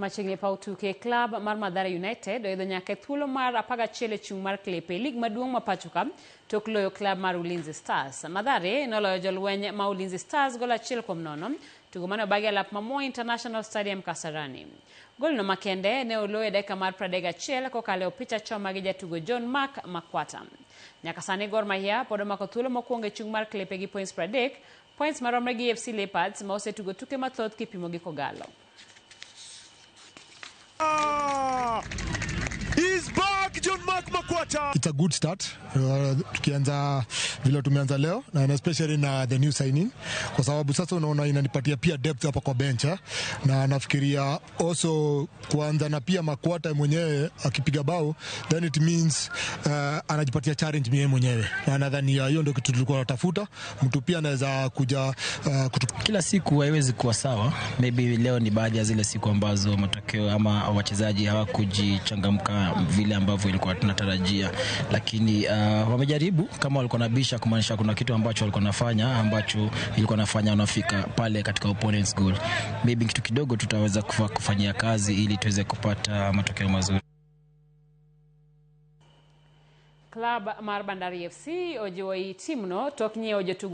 Machiegni paw tuke, klab mar Mathare United oidho nyaka e thuolo mar 11 e chung' mar klepe e lig maduong' ma pachoka tok loyo klab mar Ulinzi Stars. Mathare noloyo jolweny ma Ulinzi Stars gol 1-0, tugo mane obagi e lap ma Moi International Stadium Kasarani. Golno makende ne oloyo e dakika mar 31 kokalo e opich achoma gi jatugo John Mark Makwata. Nyaka sani Gor Mahia pod omako thuolo mokwongo e chung' mar klepe gi points 30, points maromre gi AFC Leopards ma osetugo tuke mathoth kipimo gi Kogalo. He's back, John Mark Makwata. It's a good start. Tukianza vile tumeanza leo na especially na the new signing, kwa sababu sasa unaona inanipatia pia depth hapa kwa bench, eh? Na nafikiria also kuanza na pia Makwata mwenyewe akipiga bao, then it means anajipatia challenge mwenyewe mwenyewe, na nadhani hiyo ndio kitu tulikuwa tunatafuta, mtu pia anaweza kuja Kila siku haiwezi kuwa sawa. Maybe leo ni baadhi ya zile siku ambazo matokeo ama wachezaji hawakujichangamka vile ambavyo ilikuwa tunatarajia, lakini wamejaribu. Kama walikuwa nabisha, kumaanisha kuna kitu ambacho walikuwa nafanya ambacho ilikuwa nafanya wanafika pale katika opponent's goal. Maybe kitu kidogo tutaweza kufanyia kazi ili tuweze kupata matokeo mazuri. Klab mar Bandari FC ojiwo i timno tok nyiewo jotugo.